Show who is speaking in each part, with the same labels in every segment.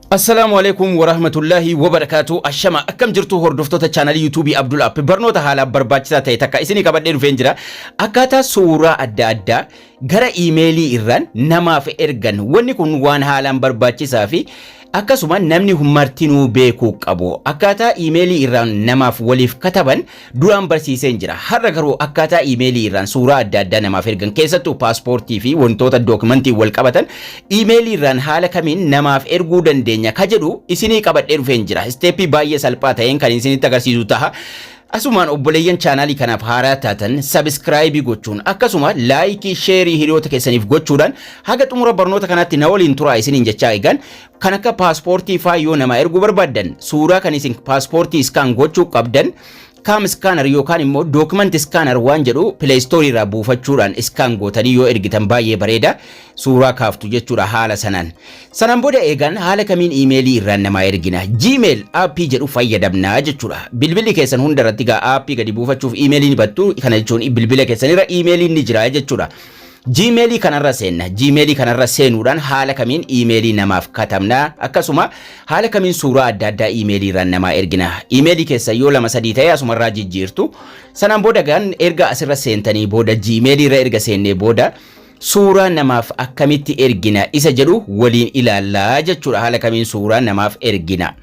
Speaker 1: Assalaamu alaikum warahmatullahi wabarakaatu. Ashama, akkam jirtu hordoftoota chaanalii yuutuubii Abdul App? Barnoota haalaan barbaachisaa ta'e takka isinii qabadhee dhufeen jira. Akkaataa suuraa adda addaa gara iimeelii irraan namaaf ergan. Wanni kun waan haalaan barbaachisaa fi akkasuma namni martinuu beekuu qabu. Akkaataa iimeelii irraan namaaf waliif kataban duraan barsiiseen jira. Har'a garuu akkaataa iimeelii irraan suuraa adda addaa namaaf ergan, keessattuu paaspoortii fi wantoota dookimantii wal qabatan iimeelii irraan haala kamiin namaaf erguu dandeenya ka jedhu isinii qabadhee dhufeen jira. Isteeppii baay'ee salphaa ta'een kan isinitti agarsiisu ta'a. Asumaan obboleeyyan chaanaalii kanaaf haaraa taatan sabiskiraayibii gochuun, akkasuma laayikii, sheerii hiriyoota keessaniif gochuudhaan haga xumura barnoota kanaatti na waliin turaa isiniin jechaa, eegan kan akka paaspoortii faa yoo nama erguu barbaaddan, suuraa kan isin paaspoortii scan gochuu qabdan CamScanner yookaan immoo Document Scanner waan jedhu Play Store irraa buufachuudhaan scan gootanii yoo ergitan baay'ee bareeda, suuraa kaaftu jechuudha haala sanaan. Sanaan booda eegan haala kamiin iimeelii irraan namaa ergina? Gmail aappii jedhu fayyadamnaa jechuudha. Bilbilli keessan hunda irratti gaa aappii gadi buufachuuf iimeelii ni battu. Kana jechuun bilbila keessan irra iimeeliin ni jira jechuudha. Gmailii kanarra seenna. Gmailii kanarra seenuudhaan haala kamiin iimeelii namaaf katabna? Akkasuma haala kamiin suuraa adda addaa iimeelii irraan namaa ergina? Iimeelii keessa yoo lama sadii ta'e asumarraa jijjiirtu. Sanaan booda gaan erga asirra seentanii booda, Gmailii irra erga seennee booda, suuraa namaaf akkamitti ergina isa jedhu waliin ilaallaa jechuudha. Haala kamiin suuraa namaaf ergina?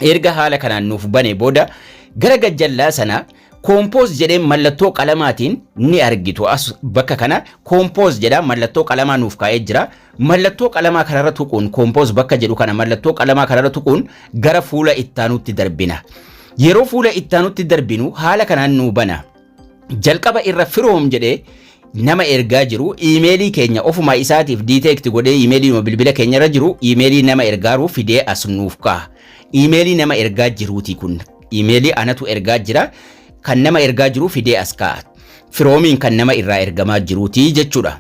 Speaker 1: Erga haala kanaan nuuf bane booda, gara gajjallaa sana "compose" jedhee mallattoo qalamaatiin ni argitu. As bakka kana "compose" jedha, mallattoo qalamaa nuuf kaa'ee jira. Mallattoo qalamaa kanarra tuquun, "compose" bakka jedhu kana mallattoo qalamaa kanarra tuquun gara fuula ittaanutti darbina. Yeroo fuula ittaanutti darbinu haala kanaan nuu bana. Jalqaba irra "from" jedhee nama ergaa jiru iimeelii keenya ofuma isaatiif detect godhee iimeelii bilbila keenya irra jiru iimeelii nama ergaaru fidee as nuuf kaa'a. Iimeelii nama ergaa jiruuti kun. Iimeelii anatu ergaa jira, kan nama ergaa jiru fidee as kaa'a. Fromiin kan nama irraa ergamaa jiruuti jechuudha.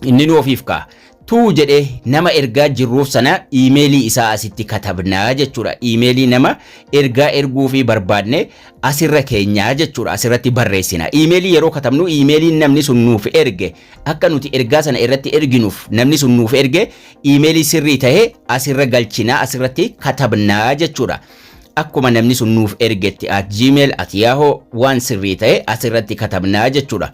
Speaker 1: Inni nu ofiif kaa'a. "To" jedhee nama ergaa jirruuf sana iimeelii isaa asitti katabnaa jechuudha. Iimeelii nama ergaa erguu fi barbaadne asirra keenyaa jechuudha. Asirratti barreessina. Iimeelii yeroo katabnu iimeeliin namni sun nuuf erge, akka nuti ergaa sana irratti erginuuf namni sun nuuf erge, iimeelii sirrii ta'e asirra galchinaa, asirratti katabnaa jechuudha. Akkuma namni sun nuuf ergetti @gmail, @yahoo waan sirrii ta'e asirratti katabnaa jechuudha.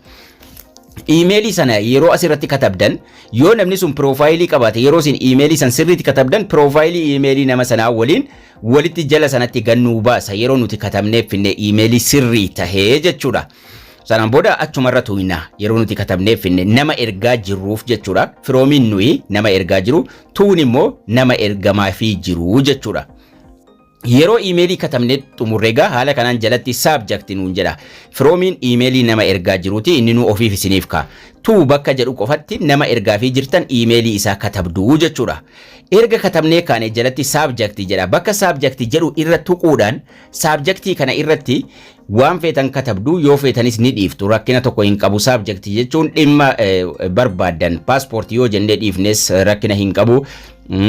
Speaker 1: Iimeelii sana yeroo asirratti katabdan, yoo namni sun piroofaayilii qabaate, yeroo isin iimeelii san sirriitti katabdan piroofaayilii iimeelii nama sanaa waliin walitti jala sanatti gannuu baasa, yeroo nuti katabneef finne iimeelii sirrii tahee jechuudha. Sanaan booda achumarra tuqna, yeroo nuti katabneef finne nama ergaa jirruuf jechuudha. Fromiin nuyi nama ergaa jiru, toon immoo nama ergamaafii jiru jechuudha. Yeroo iimeelii katabnee xumurre egaa haala kanaan jalatti "subject" nuun jedha. Fromiin iimeelii nama ergaa jiruuti, inni nu ofiif isiniif ka'a. "To" bakka jedhu qofatti nama ergaafii jirtan iimeelii isaa katabduu jechuudha. Erga katabnee kaane jalatti "subject" jedha. Bakka "subject" jedhu irra tuquudhaan subjectii kana irratti waan feetan katabduu, yoo feetanis ni dhiiftu, rakkina tokko hin qabu. Subject jechuun dhimma barbaaddan, paaspoortii yoo jennee dhiifnes rakkina hin qabu.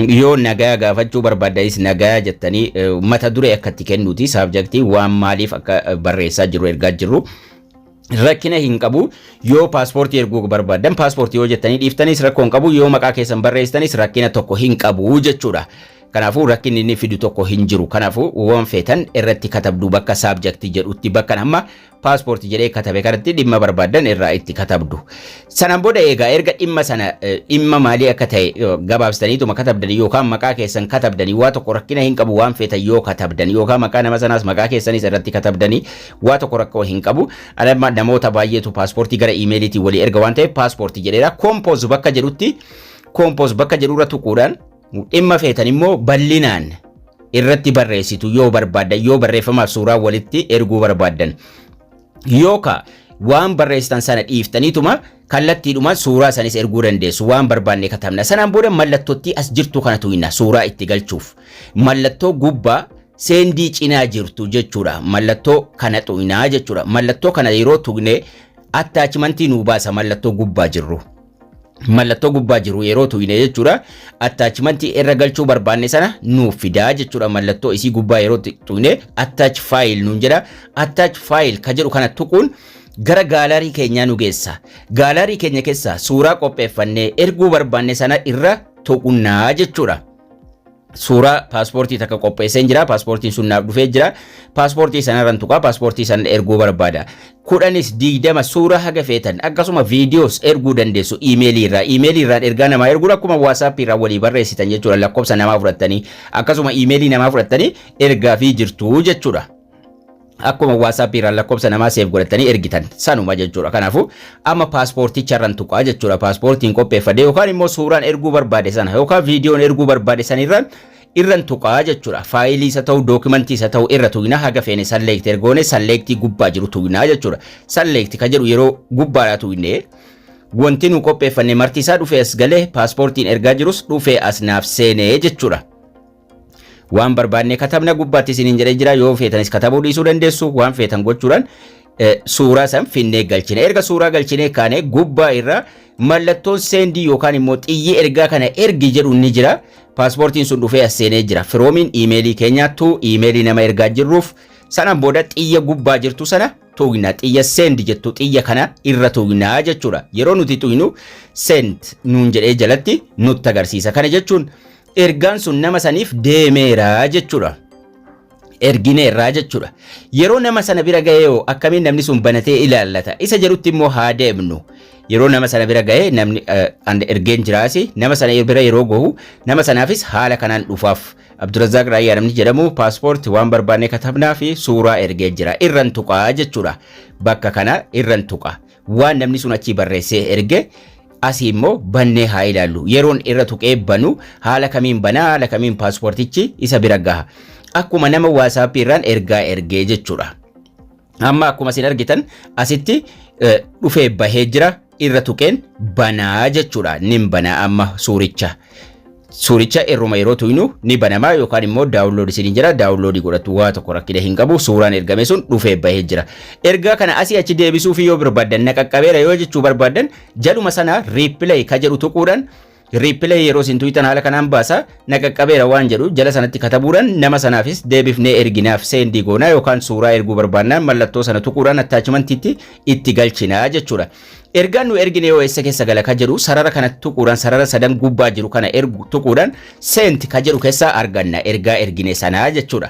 Speaker 1: Yoo nagaa gaafachuu barbaaddanis nagaa jettanii mata duree akka itti kennuuti subjectii, waan maaliif akka barreessaa jiru ergaa jirru. Rakkina hin qabu. Yoo paaspoortii erguu barbaaddan paaspoortii yoo jettanii dhiiftanis rakkoo hin qabu, yoo maqaa keessan barreessitanis rakkina tokko hin qabu jechuudha. Kanaafuu rakkinni inni fidu tokko hin jiru. Kanaafuu waan feetan irratti katabdu bakka "subject" jedhutti, bakka amma paaspoortii jedhee katabe kanatti dhimma barbaaddan irraa itti katabdu. Sanaan booda egaa erga dhimma sana dhimma maalii akka ta'e gabaabsitaniituma katabdanii yookaan maqaa keessan katabdanii, waa tokko rakkina hin qabu. Waan feetan yoo katabdan yookaan maqaa nama sanaas maqaa keessanis irratti katabdanii waa tokko rakkoo hin qabu. Amma namoota baay'eetu paaspoortii gara iimeeliitiin walii erga waan ta'eef paaspoortii jedheera. "Compose" bakka jedhutti, "compose" bakka jedhurra tuquudhaan dhimma feetan immoo bal'inaan irratti barreessitu yoo barbaaddan, yoo barreeffamaaf suuraa walitti erguu barbaaddan. Yookaan waan barreessitan sana dhiiftaniituma kallattiidhuma suuraa sanis erguu dandeessu, waan barbaanne katabna. Sanaan booda mallattootti as jirtu kana tuqna suuraa itti galchuuf. Mallattoo gubbaa "send" cinaa jirtu jechuudha. Mallattoo kana tuqnaa jechuudha. Mallattoo kana yeroo tuqne attachmentii nuu baasa mallattoo gubbaa jirru. Mallattoo gubbaa jiru yeroo tuqne jechuudha. Attachmentii irra galchuu barbaanne sana nuuf fidaa jechuudha. Mallattoo isii gubbaa yeroo tuqne "attach file" nuun jedha. "Attach file" ka jedhu kana tuquun gara gaalarii keenyaa nu geessa. Gaalarii keenya keessaa suuraa qopheeffannee erguu barbaanne sana irra tuqunnaa jechuudha. Suuraa paaspoortii takka qopheessee jira. Paaspoortiin sun naaf dhufee jira. Paaspoortii sanarran tuqaa, paaspoortii sana erguu barbaada. 10s 20 suuraa haga feetan, akkasuma viidiyoos erguu dandeessu iimeelii irraa. Iimeelii irraan ergaa namaa erguun akkuma WhatsAppii irraa walii barreessitan jechuudha. Lakkoofsa namaa fudhattanii, akkasuma iimeelii namaa fudhattanii ergaa fi jirtu jechuudha. Akkuma WhatsAppii irraan lakkoofsa namaa save godhatanii ergitan sanuma jechuudha. Kanaafuu amma paaspoorticha irraan tuqaa jechuudha. Paaspoortiin qopheeffadhe yookaan immoo suuraan erguu barbaade sana yookaan viidiyoon erguu barbaade sanirraan irran tuqaa jechuudha. Faayilii isa ta'u, dookimantii isa ta'u irra tuqnaa, haga feene select ergoone select gubbaa jiru tuqnaa jechuudha. Select ka jedhu yeroo gubbaadhaa tuqnee, wanti nu qopheeffanne marti isaa dhufee as galee, paaspoortiin ergaa jirus dhufee as naaf seenee jechuudha. Waan barbaanne katabna gubbaatti isiniin jedhee jira. Yoo feetanis katabuu dhiisuu dandeessu. Waan feetan gochuudhaan suuraa san finnee galchine. Erga suuraa galchinee kaane, gubbaa irra mallattoon send yookaan immoo xiyyi ergaa kana ergi jedhu ni jira. Paaspoortiin sun dhufee as seenee jira. Fromiin iimeelii keenyaattu iimeelii nama ergaa jirruuf. Sanaan booda xiyya gubbaa jirtu sana tuqna. Xiyya send jettu, xiyya kana irra tuqnaa jechuudha. Yeroo nuti tuqnu send nuun jedhee jalatti nutti agarsiisa. Kana jechuun ergaan sun nama saniif deemeera jechuudha. Ergineerraa jechuudha. Yeroo nama sana bira ga'ee hoo akkamiin namni sun banatee ilaallata? Isa jedhutti immoo haa deemnu. Yeroo nama sana bira ga'ee, namni ergeen jiraasi nama sana bira yeroo gahu, nama sanaafis haala kanaan dhufaaf. Abdurrazzaaq Raayyaa namni jedhamu paaspoortii waan barbaanne katabnaa fi suuraa ergee jira. Irran tuqaa jechuudha. Bakka kana irran tuqa. Waan namni sun achii barreessee erge asii immoo bannee haa ilaallu. Yeroon irra tuqee banu haala kamiin banaa, haala kamiin paaspoortichi isa bira gaha? Akkuma nama WhatsAppii irraan ergaa ergee jechuudha. Amma akkuma isin argitan asitti dhufee bahee jira. Irra tuqeen banaa jechuudha. Nin banaa amma suuricha. Suuricha irruma yeroo tuqnu ni banamaa yookaan immoo download isiniin jira, download godhatu. Waa tokko rakkina hin qabu, suuraan ergame sun dhufee bahee jira. Ergaa kana asii achi deebisuuf yoo barbaaddan, na qaqqabeera yoo jechuu barbaaddan, jaluma sana reply ka jedhu tuquudhaan, reply yeroo isin tuqxan haala kanaan baasa. Na qaqqabeera waan jedhu jala sanatti katabuudhaan nama sanaafis deebifnee erginaaf, send goonaa, yookaan suuraa erguu barbaannaan mallattoo sana tuquudhaan attachmentiitti itti galchinaa jechuudha. Ergaan nu ergine yoo eessa keessa gala ka jedhu, sarara kana tuquudhaan, sarara sadan gubbaa jiru kana ergu tuquudhaan sent ka jedhu keessaa arganna ergaa ergine sanaa jechuudha.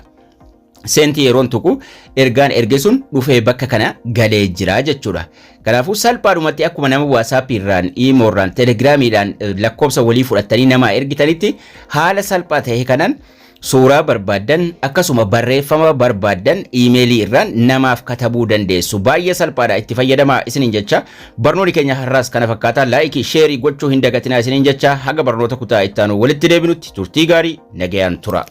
Speaker 1: Sent yeroon tuqu ergaan erge sun dhufee bakka kana galee jira jechuudha. Kanaafuu salphaadhumatti akkuma nama WhatsAppii irraan, iimoorraan, Telegramiidhaan lakkoofsa walii fudhattanii namaa ergitanitti, haala salphaa ta'e kanaan suuraa barbaaddan akkasuma barreeffama barbaaddan iimeelii irraan namaaf katabuu dandeessu. Baay'ee salphaadha, itti fayyadamaa isiniin jecha. Barnoonni keenya har'aas kana fakkaataa. Like, share gochuu hin dagatinaa isiniin jecha. Haga barnoota kutaa ittaanu walitti deebinutti turtii gaarii, nagayaan tura.